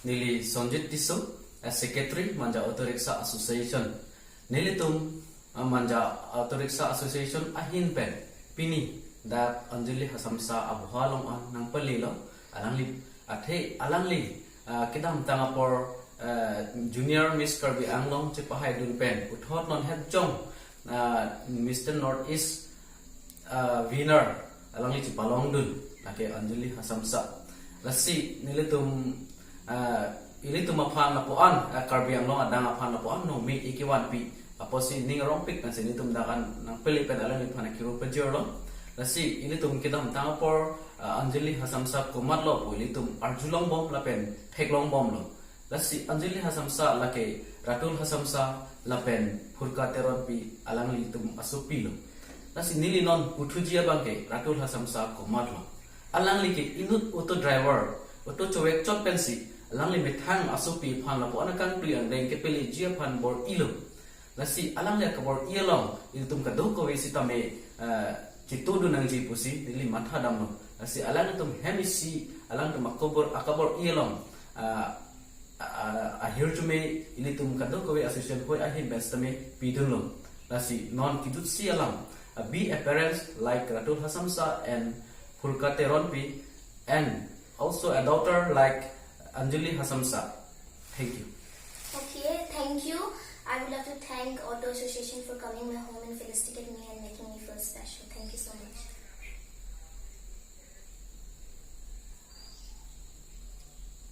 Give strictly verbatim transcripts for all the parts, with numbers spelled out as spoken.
Neli Sonjit Tisso, as secretary Manja Auto Rickshaw Association. Nelitum, ah, Manja Auto Rickshaw Association ahin pen pini dak Anjali Hasamsa aboha along an nangpalilo. Alangli athe alangli, ah, kedamtang apor, ah, Junior Miss Karbi Anglong chepahaidun pen puthot non hetjong, ah, Mister North East, ah, winner alangli chepalongdun, lake Anjali Hasamsa. Lasi nelitum, ah, ilitum aphan lapu-an, ah, Karbi Anglong adang aphan lapu-an nome ikevanpi apotsi ning arongpik pensi nelitum dak an nangpeli pen alangliphan akiro pajirlo. Lasi ilitum kedamtang apor, ah, Anjali Hasamsa komatlo pu ilitum arjulongbom lapen theklongbomlo. Lasi Anjali Hasamsa lake Ratul Hasamsa lapen Phurka Teronpi alanglitum asopilo. Lasi neli non puthuji abangke Ratul Hasamsa komatlo. Alangli ke inut auto driver, auto chovek chot pensi alangli methang asopi aphan lapu-an akangtui angdeng kepeleji aphan bor-ilo. Lasi alangli akabor-i along ilitum kadokave sitame, eh, chitudun nangji pusi neli mathadamlo. Lasi alanglitum hem isi alangtum akabor, akabor-i along, ah, ah, ahirjume ilitum kadokave association hoi ahin pen sitame pidunlo. Lasi non kejutsi alam, ah, be a parents like Ratul Hasamsa and Phurka Teronpi, and also a daughter like Anjali Hasamsa. Thank you. Okay, thank you. I would like to thank Auto Association for coming my home and felicitate me and making me feel special. Thank you so much.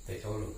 Te cholo.